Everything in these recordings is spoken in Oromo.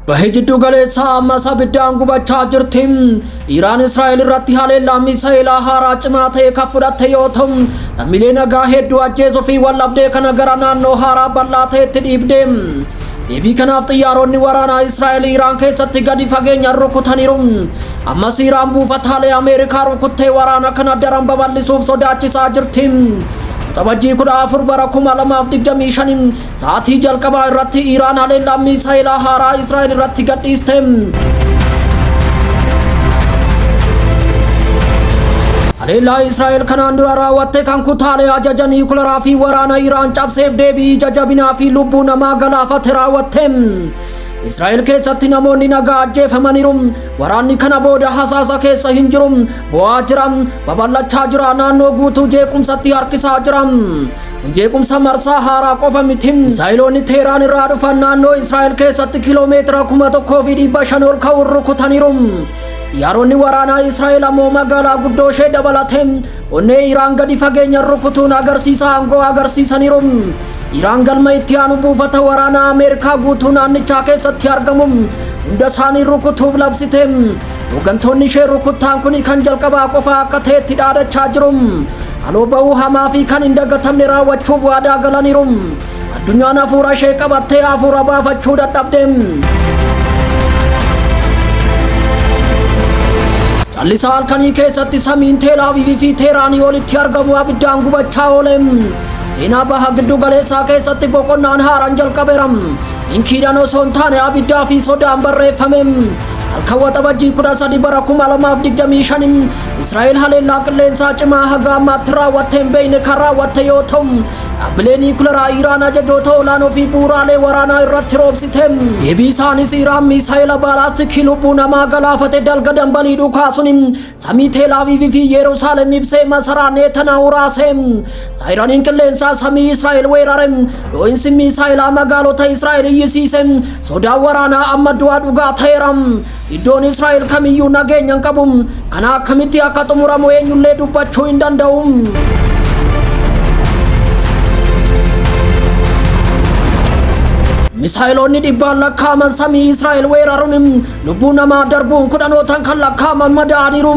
Bahi jiddu galeessaa ammas abiddaan gubachaa jirti. Iraan Israa'el irratti haleellaa misaa'ilaa haaraa cimaa ta'e kan fudhatte yoo ta'u, lammiilee nagaa hedduu ajjeesuu fi waldhabdee kana gara naannoo haaraa bal'aa ta'etti dhiibde. Deebii kanaaf xiyyaaronni waraanaa Israa'el Iraan keessatti gadi fageenyaan rukutaniiru. Ammas Iraan buufataalee Ameerikaa rukuttee waraana kana daran babal'isuuf sodaachisaa jirti. Waxabajjii 14 bara 2025 sa'aatii jalqabaa irratti Iraan haleellaa misaa'ilaa haaraa Israa'el irratti gadhiiste. Haleellaa Israa'el kanaan dura raawwatte kan kutaalee ajaja niwukilaraa fi waraana Iraan cabseef deebii ija jabinaa fi lubbuu namaa galaafate raawwatte. Israa'el keessatti namoonni nagaa ajjeefamaniiru. Waraanni kana booda hasaasa keessa hin jiru. Bo'aa jira. Babal'achaa jira. Naannoo guutuu jeequmsatti harkisaa jira. Kun jeequmsa marsaa haaraa qofa miti. Misaayiloonni Teeraan irraa dhufan naannoo Israa'el keessatti kiloomeetira 1500 ol ka'uun rukutaniiru. Xiyyaaronni waraanaa Israa'el ammoo magaalaa guddoo ishee dabalatee onnee Iraan gadi fageenyaan rukutuun agarsiisa aangoo agarsiisaniiru. Iraan galma itti aanu buufata waraanaa Ameerikaa guutuu naannichaa keessatti argamu hunda isaanii rukutuuf labsite. Hooggantoonni ishee rukuttaan kun kan jalqabaa qofa akka ta'etti dhaadachaa jiru. Haloo ba'uu hamaa fi kan hin dagatamne raawwachuuf waadaa galaniiru. Addunyaan hafuura ishee qabattee hafuura baafachuu dadhabde. Callisaa halkanii keessatti samiin Teelaaviivii fi Teeraanii olitti argamu abiddaan gubachaa oole. Seenaa baha giddu galeessaa keessatti boqonnaan haaraan jalqabeera. Inkiidhaan osoo hin taane abiddaa fi sodaan barreeffame. Halkan Waxabajjii 13 bara 2025 Israa'el haleellaa qilleensaa cimaa haga ammaatti raawwattee hin beekne kan raawwatte yoo ta'u, dhaabbilee niikuleraa Iraan ajajoota olaanoo fi bu'uuraalee waraanaa irratti roobsite. Deebii isaanis Iraan miisaayila baalaastikii lubbuu namaa galaafate dalga dambalii dhukaasuun samii Teel Aviiv fi Yerusaalem ibsee masaraa Netanyahu raase. Saayiraniin qilleensaa samii Israa'el weerare. Dhoo'insi miisaayilaa magaalota Israa'el iyyisiise. Sodaan waraanaa amma du'a dhugaa ta'eera. Iddoon Israa'el kamiyyuu nageenya hin qabu. Kana akkamitti akka xumuramu eenyullee dubbachuu hin danda'u. Misaayiloonni dhibbaan lakkaa'aman samii Israa'el weeraruun lubbuu namaa darbuun kudhanootaan kan lakkaa'aman madaa'aniiru.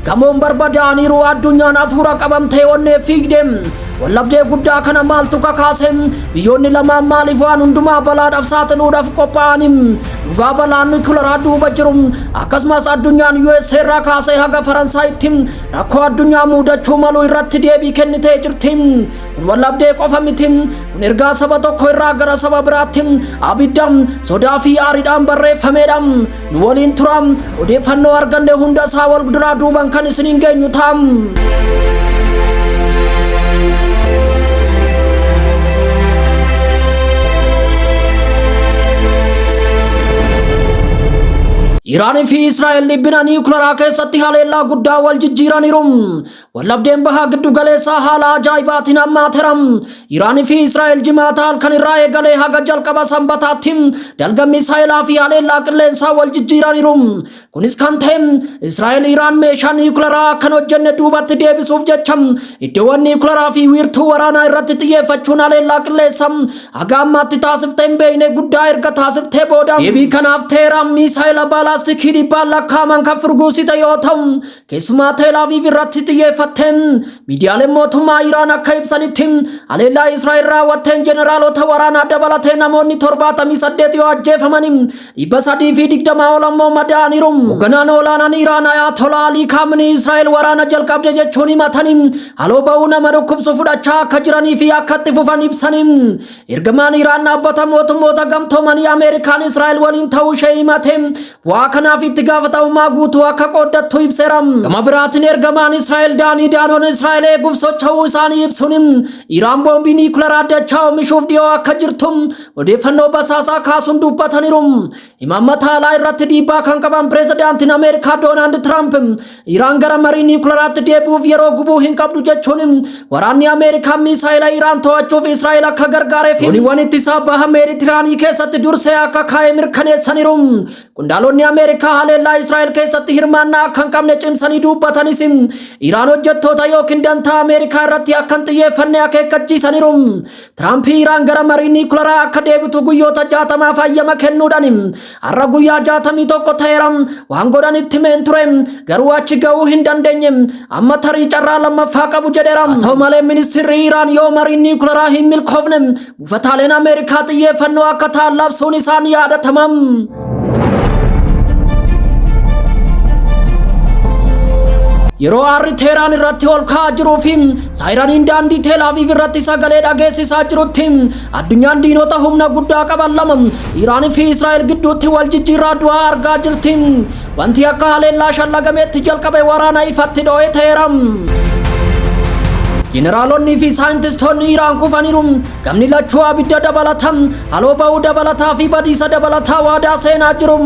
Gamoon barbadaa'aniiru. Addunyaan hafuura qabamtee onnee fiigde. Wallabdee guddaa kana maaltu kakaase? Biyyoonni lamaan maaliif waan hundumaa balaadhaaf saaxiluudhaaf qophaa'ani? Dhugaa balaan niwukilaraa duuba jiru akkasumas addunyaan USA irraa kaasee haga Faransaayitti rakkoo addunyaa muudachuu malu irratti deebii kennitee jirti. Kun wallabdee qofa miti. Kun ergaa saba tokko irraa gara saba biraatti abidda sodaa fi aariidhaan barreeffameedha. Nu waliin tura. Odeeffannoo arganne hunda isaa wal duraa duuban kan isiniin geenyu ta'a. Iraanii fi Israa'el dhibbina niwukilaraa keessatti haleellaa guddaa wal jijjiiraniiru. Wallabdeen baha giddu galeessaa haala ajaa'ibaatiin hammaateera. Iraanii fi Israa'el Jimaata halkan irraa eegalee haga jalqaba Sanbataatti dalga misaa'elaa fi haleellaa qilleensaa wal jijjiiraniiru. Kunis kan ta'e Israa'el Iraan meeshaa niwukilaraa akka hin hojjenne duubatti deebisuuf jecha iddoowwan niwukilaraa fi wiirtuu waraanaa irratti xiyyeeffachuun haleellaa qilleensaa haga ammaatti taasiftee hin beekne guddaa erga taasiftee booda. Deebii kanaaf Teheraan misaa'ela baalaastikii dhibbaan lakkaa'aman kan furguusite yoo ta'u, keessumaa Teel Aviiv irratti xiyyeeffatte. Miidiyaaleen mootummaa Iraan akka ibsanitti haleellaa Israa'el raawwatteen jeneraalota waraanaa dabalatee namoonni 78 yoo ajjeefaman 320 ol ammoo madaa'aniiru. Hoogganaan olaanaan Iraan Ayatollah Alii Kaaminii Israa'el waraana jalqabde jechuun himatanii haloo ba'uu nama dhukkubsu fudhachaa akka jiranii fi akka itti fufan ibsanii. Ergamaan Iraan dhaabbata mootummoota gamtoomanii Ameerikaan Israa'el waliin ta'uu ishee himate bu'aa kanaaf itti gaafatamummaa guutuu akka qooddattu ibseera. Gama biraatiin ergamaan Israa'el Daanii Daanoon Israa'el eeguuf socho'uu isaanii ibsuun Iraan boombii niikuleraa dachaa oomishuuf dhiyoo akka jirtu odeeffannoo basaasaa kaasuun dubbataniiru. Imaammata alaa irratti dhiibbaa kan qaban pireezidaantiin Ameerikaa Doonaald Tiraamp Iraan gara marii niwukilaaraatti deebi'uuf yeroo gubuu hin qabdu jechuun waraanni Ameerikaa miisaayila Iraan to'achuuf Israa'el akka gargaaree fi dooniiwwan ittisaa baha Meeditiraanii keessatti dursee akka kaa'e mirkaneessaniiru. Qondaalonni Ameerikaa Ameerikaa haleellaa Israa'el keessatti hirmaannaa akka hin qabne cimsanii dubbatanis, Iraan hojjettoota yookiin dantaa Ameerikaa irratti akka hin xiyyeeffanne akeekkachiisaniiru. Tiraamp Iraan gara marii niikularaa akka deebitu guyyoota 60f hayyama kennuudhaan har'a guyyaa 61 ta'eera. Waan godhan itti himeen ture, garuu achi ga'uu hin dandeenye. Amma tarii carraa lammaffaa qabu jedheera. Haa ta'u malee, ministeerri Iraan yoo mariin niikularaa hin milkoofne buufataaleen Ameerikaa xiyyeeffannoo akka ta'an labsuun isaan yaadatama. Yeroo aarri Teeraan irratti ol ka'aa jiruu fi saayiraniin daandii Teel Aviv irratti sagalee dhageessisaa jirutti, addunyaan diinota humna guddaa qaban lama, Iraanii fi Israa'el gidduutti wal jijjiirraa du'aa argaa jirti. Wanti akka haleellaa shallagameetti jalqabe waraana ifatti dho'ee ta'eera. Jeneraalonni fi saayintistoonni Iraan kufaniiru. Gamni lachuu abidda dabalata, haloo ba'uu dabalataa fi badiisa dabalataa waadaa seenaa jiru.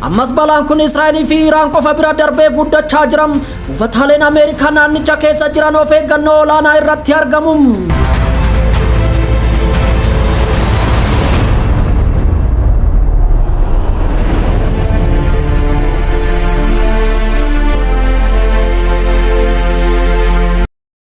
Ammas balaan kun Israa'elii fi Iraan qofa bira darbee guddachaa jira. Buufataaleen Ameerikaa naannicha keessa jiran of eeggannoo olaanaa irratti argamu.